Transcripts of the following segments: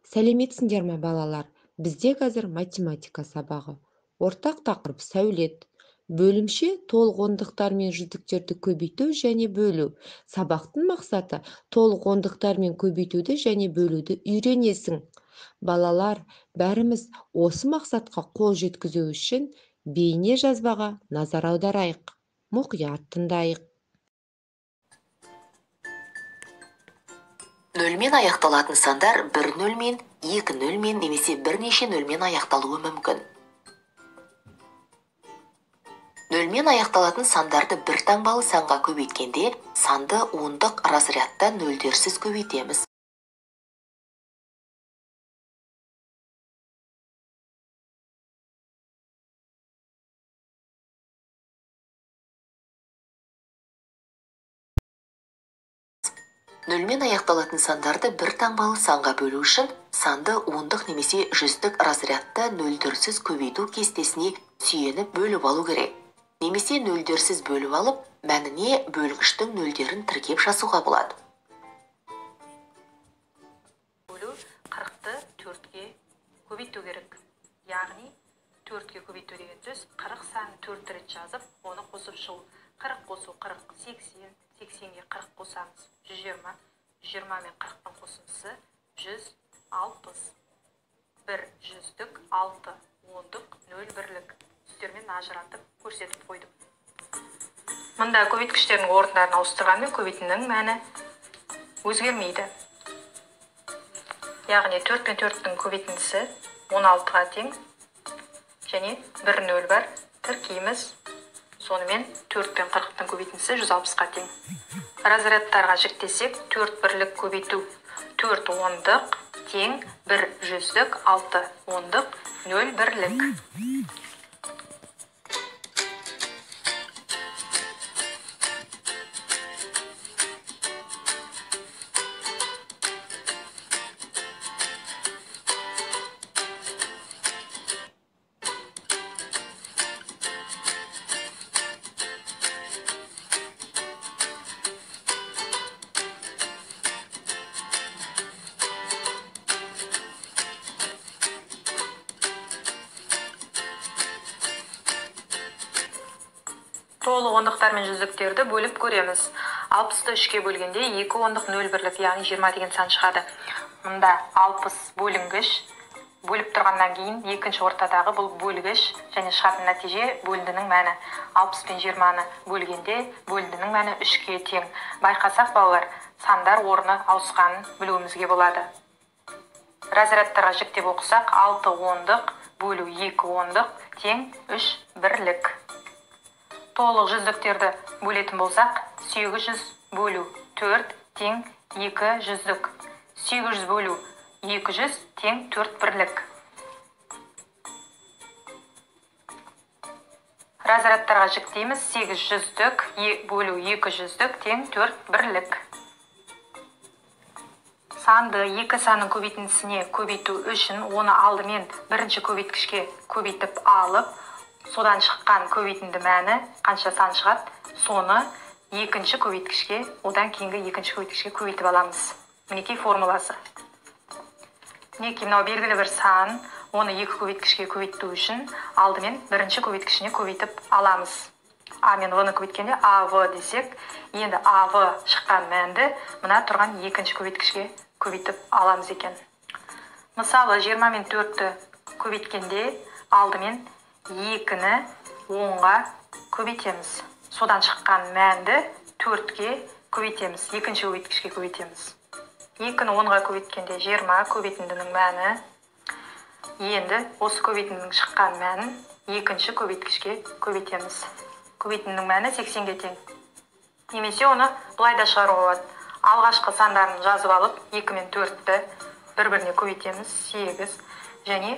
Сәлеметсіңдер ме, балалар? Бізде қазір математика сабағы. Ортақ тақырып сәулет. Бөлімше толық ондықтар мен жүздіктерді көбейту және бөлу. Сабақтың мақсаты толық ондықтар мен көбейтуді және бөлуді үйренесің. Балалар, бәріміз осы мақсатқа қол жеткізу үшін бейне жазбаға назар аударайық. Мұқият тыңдайық. Нөлмен аяқталатын сандар бір нөлмен, екі нөлмен немесе бірнеше нөлмен аяқталуы мүмкін. Нөлмен аяқталатын сандарды бір таңбалы санға көбейткенде санды ондық разрядта нөлдерсіз көбейтеміз. Нөлмен аяқталатын сандарды бір таңбалы санға бөлу үшін санды ондық немесе жүздік разрядта нөлдерсіз көбейту кестесіне сүйеніп бөліп алу керек. Немесе нөлдерсіз бөліп алып, мәніне бөлгіштің нөлдерін тіркеп жазуға болады. Бөлу 40-ты 4-ке көбейту керек. Яғни 4-ке көбейту деген сөз 40 санын 4 рет жазып, оны қосып шығу. 40 қосу 40, 80, 80-ге 40 қосамыз, 120, 120 мен 40-тың қосындысы 160. 1 жүздік, 6 ондық, 0 бірлік. Түстермен ажыратып көрсетіп қойдым. Мында көбейткіштердің орындарын ауыстырғанмен көбейтіннің мәні өзгермейді. Яғни 4 пен 4-тің көбейтіндісі 16-ға тең және 1 нөл бар, тіркейміз. Сонымен 4 пен 40-тың көбейтіндісі 160-қа тең. Разрядтарға жіктесек, 4 бірлік көбейту 4 ондық тең 1 жүздік, 6 ондық, 0 бірлік. Толық ондықтар мен жүздіктерді бөліп көреміз. 60-ты 3-ке бөлгенде 2 ондық 0 бірлік, яғни 20 деген сан шығады. Мұнда 60 бөлінгіш, бөліп тұрғаннан кейін екінші ортадағы бұл бөлгіш және шығатын нәтиже бөліндінің мәні. 60 пен 20-ны бөлгенде бөліндінің мәні 3-ке тең. Байқасақ, балалар, сандар орны ауысқанын білуімізге болады. Разрядтарға жіктеп оқысақ, 6 ондық бөлу 2 ондық тең 3 бірлік. Толық жүздіктерді бөлетін болсақ, 800 бөлу 4 тең 2 жүздік. 800 бөлу 200 тең 4 бірлік. Разрядтарға жіктейміз. 8 жүздік бөлу 2 жүздік тең 4 бірлік. Санды екі санның көбейтіндісіне көбейту үшін оны алдымен бірінші көбейткішке көбейтіп алып, содан шыққан көбейтінді мәні қанша сан шығады, соны екінші көбейткішке, одан кейінгі екінші көбейткішке көбейтіп аламыз. Мінекей формуласы. Мінекей мынау белгілі бір сан, оны екі көбейткішке көбейту үшін алдымен бірінші көбейткішіне көбейтіп аламыз. А мен В-ны көбейткенде А, В десек, енді А, В шыққан мәнді мына тұрған екінші көбейткішке көбейтіп аламыз екен. Мысалы, 20 мен 4-ті көбейткенде алдымен 2-ні 10-ға көбейтеміз. Содан шыққан мәнді 4-ке көбейтеміз, екінші көбейткішке көбейтеміз. 2-ні 10-ға көбейткенде 20 көбейтіндінің мәні. Енді осы көбейтіндінің шыққан мәнін екінші көбейткішке көбейтеміз. Көбейтіндінің мәні 80-ге тең. Немесе оны былай да шығаруға болады. Алғашқы сандарын жазып алып, 2 мен 4-ті бір-біріне көбейтеміз, 8 және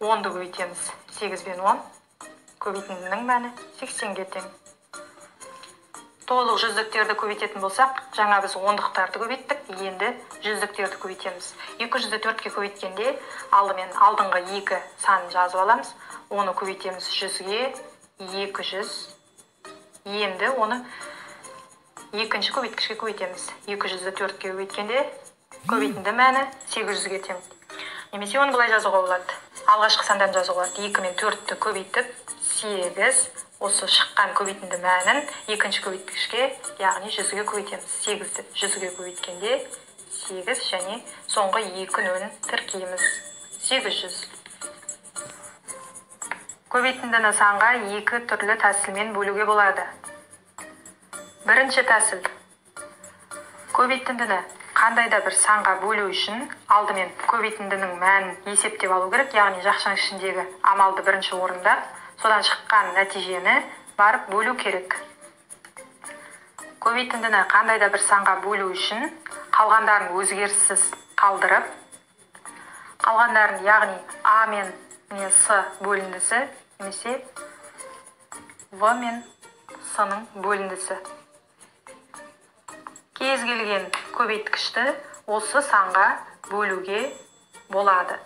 10-ды көбейтеміз. 8 пен 10 көбейтіндінің мәні 80-ге тең. Толық жүздіктерді көбейтетін болсақ, жаңа біз ондықтарды көбейттік, енді жүздіктерді көбейтеміз. 200-ді 4-ке көбейткенде алдымен алдыңғы 2 санын жазып аламыз. Оны көбейтеміз 100-ге 200. Енді оны екінші көбейткішке көбейтеміз. 200-ді 4-ке көбейткенде көбейтінді мәні 800-ге тең. Немесе оны былай жазуға болады. Алғашқы сандан жазуға болады. 2 мен 4-ті көбейтіп 8, осы шыққан көбейтінді мәнін екінші көбейткішке, яғни 100-ге көбейтеміз. 8-ді 100-ге көбейткенде 8 және соңғы 2 нөлін тіркейміз. 800. Көбейтіндіні санға екі түрлі тәсілмен бөлуге болады. Бірінші тәсіл. Көбейтіндіні қандай да бір санға бөлу үшін алдымен көбейтіндінің мәнін есептеп алу керек, яғни жақшаның ішіндегі амалды бірінші орында, содан шыққан нәтижені барып бөлу керек. Көбейтіндіні қандай да бір санға бөлу үшін қалғандарын өзгеріссіз қалдырып, қалғандарын, яғни А мен С бөліндісі немесе В мен С-ның бөліндісі. Кез келген көбейткішті осы санға бөлуге болады.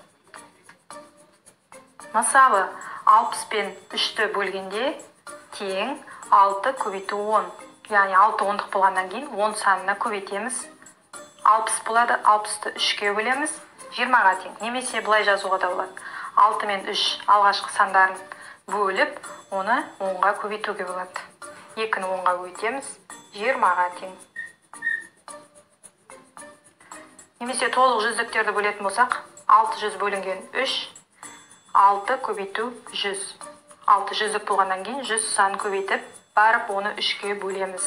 Мысалы, 60 пен 3-ті бөлгенде тең 6 көбейту 10. Яғни 6 ондық болғаннан кейін 10 санына көбейтеміз. 60 болады, 60-ты 3-ке бөлеміз, 20-ға тең. Немесе былай жазуға да болады. 6 мен 3 алғашқы сандарын бөліп, оны 10-ға көбейтуге болады. 2-ні 10-ға көбейтеміз, 20-ға тең. Немесе толық жүздіктерді бөлетін болсақ, 600 бөлінген 3, 6 көбейту 100. 6 жүздік болғаннан кейін 100 сан көбейтіп, барып оны 3-ке бөлеміз.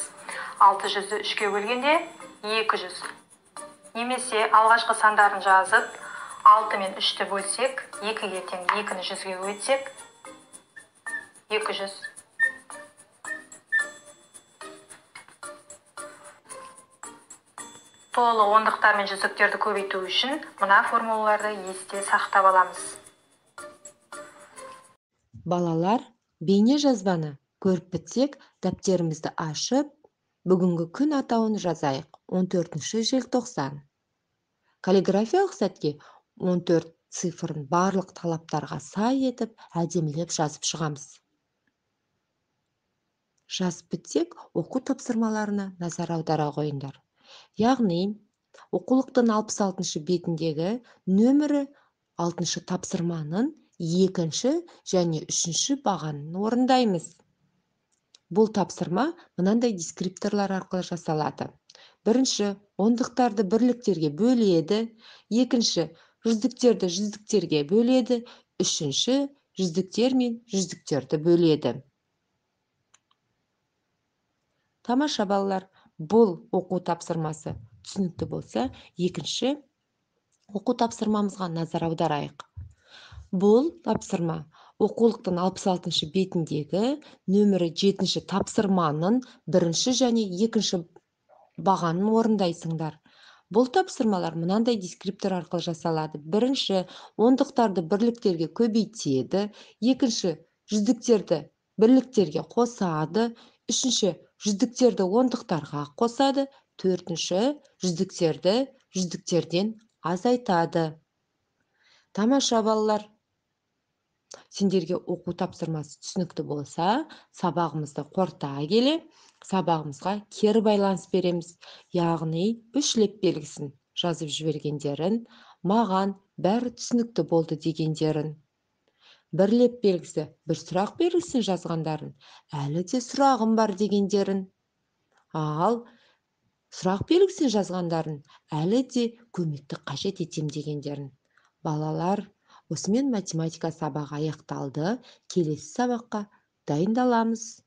600-ді 3-ке бөлгенде 200. Немесе алғашқы сандарын жазып, 6 мен 3-ті бөлсек, 2-ге тең, 2-ні 100-ге көбейтсек, 200. Толық ондықтар мен жүздіктерді көбейту үшін мына формулаларды есте сақтап аламыз. Балалар, бейне жазбаны көріп бітсек, дәптерімізді ашып, бүгінгі күн атауын жазайық. 14 желтоқсан. Каллиграфиялық сәтке 14 цифрын барлық талаптарға сай етіп, әдемілеп жазып шығамыз. Жазып бітсек, оқу тапсырмаларына назар аудара қойыңдар. Яғни, оқулықтың 66-шы бетіндегі нөмірі 6-шы тапсырманың 2-ші және 3-ші бағанын орындаймыз. Бұл тапсырма мынандай дескрипторлар арқылы жасалады. Бірінші, ондықтарды бірліктерге бөледі. Екінші, жүздіктерді жүздіктерге бөледі. Үшінші, жүздіктер мен жүздіктерді бөледі. Тамаша, балалар, бұл оқу тапсырмасы түсінікті болса, екінші оқу тапсырмамызға назар аударайық. Бұл тапсырма оқулықтың 66-шы бетіндегі нөмірі 7-ші тапсырманың бірінші және екінші бағанын орындайсыңдар. Бұл тапсырмалар мынандай дескриптор арқылы жасалады. Бірінші, ондықтарды бірліктерге көбейтеді. Екінші, жүздіктерді бірліктерге қосады. Үшінші, жүздіктерді ондықтарға қосады. Төртінші, жүздіктерді жүздіктерден азайтады. Тамаша, балалар! Сендерге оқу тапсырмасы түсінікті болса, сабағымызды қорыта келе, сабағымызға кері байланыс береміз. Яғни, үш леп белгісін жазып жібергендерін, маған бәрі түсінікті болды дегендерін. Бір леп белгісі, бір сұрақ белгісін жазғандарын, әлі де сұрағым бар дегендерін. Ал сұрақ белгісін жазғандарын, әлі де көмекті қажет етем дегендерін. Балалар, осымен математика сабағы аяқталды. Келесі сабаққа дайындаламыз.